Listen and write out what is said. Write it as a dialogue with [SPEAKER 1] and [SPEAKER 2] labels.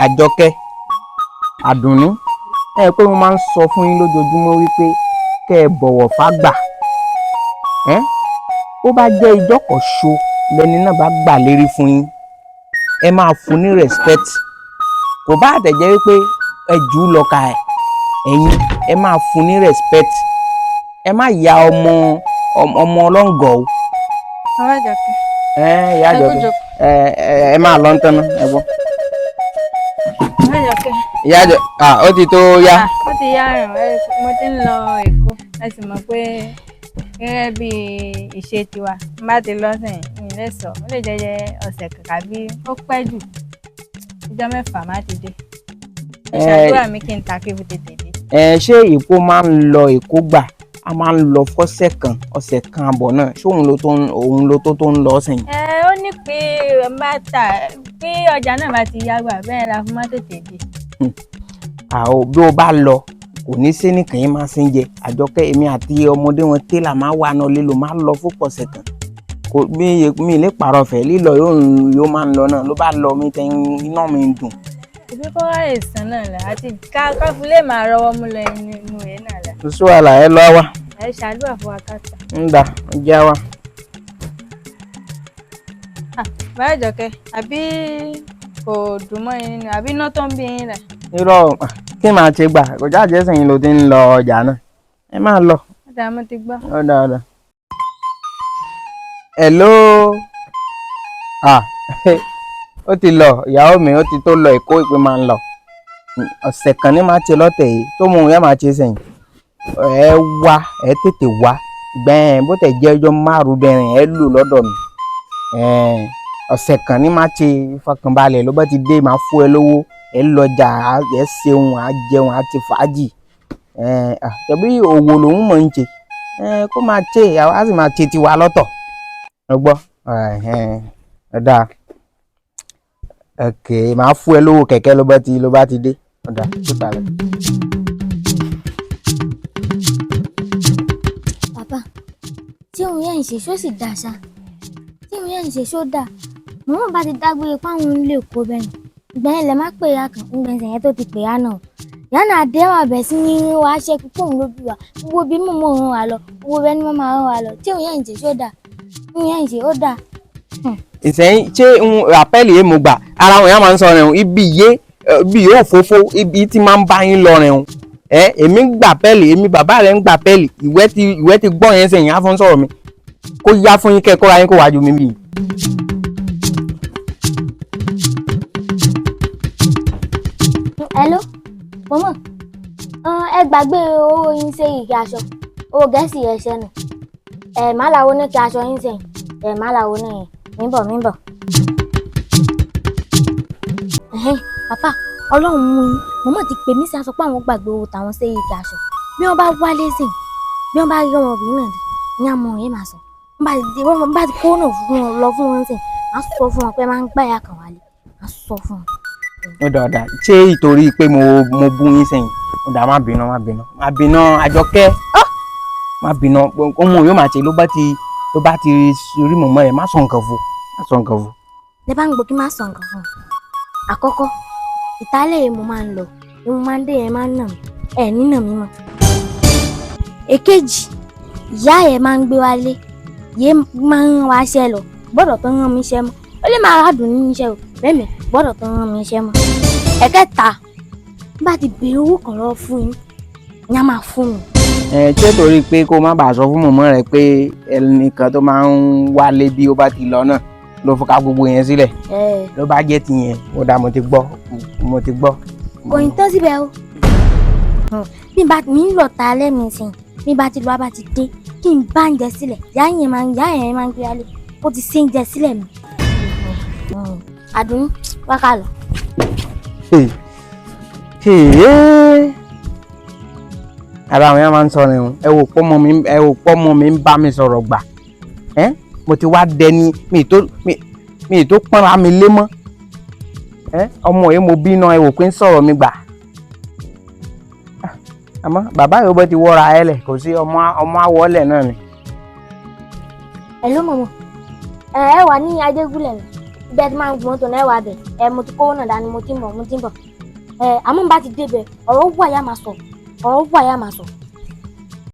[SPEAKER 1] Àjọkẹ́, Àdùnní, ẹ pé mo máa ń sọ fún yín lójoojúmọ́ wípé kẹ́ ẹ bọ̀wọ̀ fágbà. Ẹ́ ó bá jẹ́ ijọ́ kan ṣo lẹni náà bá gbà lérí fún yín, ẹ máa fún ní respect. Kò bá àtẹ̀jẹ́ wípé ẹ jù ú lọ ka ẹ̀, ẹ̀yin ẹ máa fún ní respect. Ẹ má ya ọmọ ọmọ ọlọ́ngọ̀ o.
[SPEAKER 2] Bàbá Àjọkẹ́.
[SPEAKER 1] Ẹ ìyá Àjọkẹ́, ẹ ẹ máa lọ ń tán ná, ẹ gbọ́.
[SPEAKER 2] Bàbá Àjọkẹ́.
[SPEAKER 1] Ìyá àjọ, ó ti tó yá.
[SPEAKER 2] Ó ti yá rìn, mo ti ń lọ Èkó. Ẹ sì mọ̀ pé gẹ́gẹ́ bí ìṣe tiwa, n bá ti lọ sẹ́yìn, mi lè sọ, ó lè jẹ́ ọ̀sẹ̀ kan àbí ó pẹ́ jù ọjọ́ 6 má ti dé. Ẹ ṣàdúrà mi kí n ta kí n fi tètè dé.
[SPEAKER 1] Ẹ ṣé Èkó máa ń lọ Èkó gbà, a máa ń lọ fọ́sẹ̀ kan, ọ̀sẹ̀ kan àbọ̀ náà, ṣé òun ló tó ń lọ sẹ́yìn?
[SPEAKER 2] Ẹ ó ní pé bá ta pé ọjà náà bá ti yá gbà bẹ́ẹ̀ la fún má tètè dé.
[SPEAKER 1] Àwọn bí o bá lọ kò ní sí nìkan yín máa ṣe ń jẹ. Àjọkẹ́, èmi àti ọmọdé wọn télà máa wà náà lílo máa lọ fún ọ̀sẹ̀ kan, kò mi lè pààrọ̀ fẹ́ lílọ yóò máa ń lọ náà ló bá lọ mi tẹ iná mi ń dùn.
[SPEAKER 2] Ìbí kó wá ìsàn náà lẹ àti káfílẹ̀ máa rọwọ́ mú lọ inú ẹ̀ náà lẹ.
[SPEAKER 1] Kò sí wàhálà, ẹ lọ wá.
[SPEAKER 2] Ẹ ṣàdúrà fún wa káta.
[SPEAKER 1] Ń dà já wa.
[SPEAKER 2] Bàbá Àjọkẹ́, àbí kò dùn mọ́ yín nínú àbí iná tó ń bí yín rẹ̀?
[SPEAKER 1] Irọ́, kí màá ṣe gbà kò jáde sẹ́yìn ló ti ń lọ ọjà náà, ẹ máa lọ.
[SPEAKER 2] Ó dáa, mo ti gbọ́.
[SPEAKER 1] Ó dáa, ó dáa. Hello. Ah, ó ti lọ, ìyàwó mi ó ti tó lọ Èkó, ìpè máa ń lọ. Ọ̀sẹ̀ kan ní máa ṣe lọ́tẹ̀ yìí tó mú un yá máa ṣe sẹ́yìn. Ẹ wá, ẹ tètè wá. Gbẹ̀ẹ́n bó tẹ̀ jẹ́ ọjọ́ 5 bẹ̀rẹ̀ ẹ lò lọ́dọ̀ mi. Ọ̀sẹ̀ kan ní máa ṣe, ìfọkànbalẹ̀ ló bá ti dé, máa fún ẹ lówó, ẹ lọjà, ẹ ṣeun, á jẹun, á ti fàájì. Tẹ̀bí òwò lòún mọ̀ ń ṣe. Kó máa ṣe, àwa sì máa ṣe tiwa lọ́tọ̀. Ẹ gbọ́, ẹ dáa. Ok, màá fún ẹ lówó kẹ̀kẹ́ ló bá ti dé. Ó dáa, sípàlẹ̀.
[SPEAKER 3] Bàbá, tí òun yẹn ń ṣe ṣó sì dáa ṣá? Tí òun yẹn ń ṣe ṣó dáa? Màmá bá ti dágbére páwọn ń lè kó bẹ́ẹ̀ ni. Ìgbà yẹn lẹ má pè ya kan, ìgbà yẹn tó ti pè ya náà. Ìyá náà dé wà bẹ̀ sí ní wàá ṣe púpọ̀ òun ló bí wa. Gbogbo bí mọ̀mọ́ òun wà lọ, gbogbo bẹ́ẹ̀ ni màmá òun wà lọ. Tí òun yẹn ń ṣe ṣó dáa? Òun yẹn ń ṣe ó dáa.
[SPEAKER 1] Ìsẹ́yìn ṣé àpẹ́ẹ̀lì yẹn mo gbà ara wọn yẹn máa ń sọ rẹ̀ ibi yé ibi yóò fófó ibi tí máa ń bá yín lọ rẹ̀ ẹ èmi ń gbà pẹ́ẹ̀lì, èmi bàbá rẹ̀ ń gbà pẹ́ẹ̀lì, ìwẹ́ ti gbọ́ yẹn sẹ́yìn á fọ́n sọ̀rọ̀ mi kó yá fún yín kẹ́ kóra yín kó wájú mi bì.
[SPEAKER 3] Hello, mọ̀mọ́, ẹ gbàgbé owó yín sí ìkí aṣọ, owó gẹ̀ẹ́sì ẹ̀ ṣẹ́nu, ẹ̀ má làwọn ní kí aṣọ yín sẹ́yìn, ẹ̀ má làwọn náà yẹn. Mi ń bọ̀. Bàbá, Ọlọ́run mú yín. Màmá ti pè mí sí aṣọ pé àwọn gbàgbé owó tàwọn sí ike aṣọ. Bí wọ́n bá wálé sí, bí wọ́n bá rí ọmọbìnrin náà dé, ní àmọ́ yẹn máa sọ. Wọ́n bá ti kó náà fún wọn lọ fún wọn sí, màá sọ fún wọn pé máa ń gbá ìyá kan wálé. Màá sọ fún wọn.
[SPEAKER 1] Ó dọ̀dà, ṣé ìtorí pé mo bú yín sẹ́yìn? Ó dà, má bínú, má bínú, má bínú, Àjọkẹ́. Má bínú, ọmọ yóò máa ṣe ló bá ti rí mọ̀mọ́ rẹ̀, má sọ nǹkan fún. Má sọ nǹkan fún.
[SPEAKER 3] Lẹ bá ń gbọ́ kí má sọ nǹkan fún un. Àkọ́kọ́, ìtálẹ̀ yẹn mo máa ń lọ, ni mo máa ń dé yẹn máa ń nà mí, ẹ̀ nínà mí mọ́. Èkejì, ìyá yẹn máa ń gbé wálé, yẹn máa ń rán wa iṣẹ́ lọ, gbọ́dọ̀ tó ń rán mi iṣẹ́ mọ́. Ó lè máa rádùn nínú iṣẹ́ o, bẹ́ẹ̀ mi gbọ́dọ̀ tó ń rán mi iṣẹ́ mọ́. Ẹ̀kẹta, bá ti béèrè owó kan lọ fún yín, ni a máa fún mi.
[SPEAKER 1] Ẹ ṣé torí pé kó má bàa sọ fún mọ̀mọ́ rẹ pé ẹnìkan tó máa ń wálé bí ó bá ti lọ náà ló fún ká gbogbo yẹn sílẹ̀ ló bá jẹ́ tiyẹn. Ó dáa, mo ti gbọ́, mo ti gbọ́.
[SPEAKER 3] Kò ní tán síbẹ̀ o. Bí n bá mi ń lọ ta lẹ́mìí sìn, bí n bá ti lọ bá ti dé kí n bá ń jẹ sílẹ̀, ìyá yẹn máa ń gbé alẹ́, ó ti ṣe ń jẹ sílẹ̀ mi. Àdùnní, wá ká lọ.
[SPEAKER 1] Ara àwọn yẹn máa ń sọ ni o. Ẹ wò pọ́mọ mi ń bá mi sọ̀rọ̀ gbà. Mo ti wá dẹni mi tó pọ́nra mi lé mọ́. Ọmọ yìí mo bínú, ẹ wò pé ń sọ̀rọ̀ mi gbà. Àmọ́ bàbá yóò bọ́ ti wọ́ra ẹ lẹ̀, kò sí ọmọ àwọ̀lẹ̀ náà ni.
[SPEAKER 3] Hello mọ̀mọ́, ẹ wà ní Ajégúnlẹ̀ mi. Ibi ẹ ti máa ń gun mọ́tò náà, ẹ wà bẹ̀. Ẹ mo ti kówó náà dání, mo ti ń bọ̀, mo ti ń bọ̀. Ẹ àmọ́ n bá ti débẹ̀, ọ̀rọ̀ wà yá máa sọ, ọ̀rọ̀ wà yá máa sọ.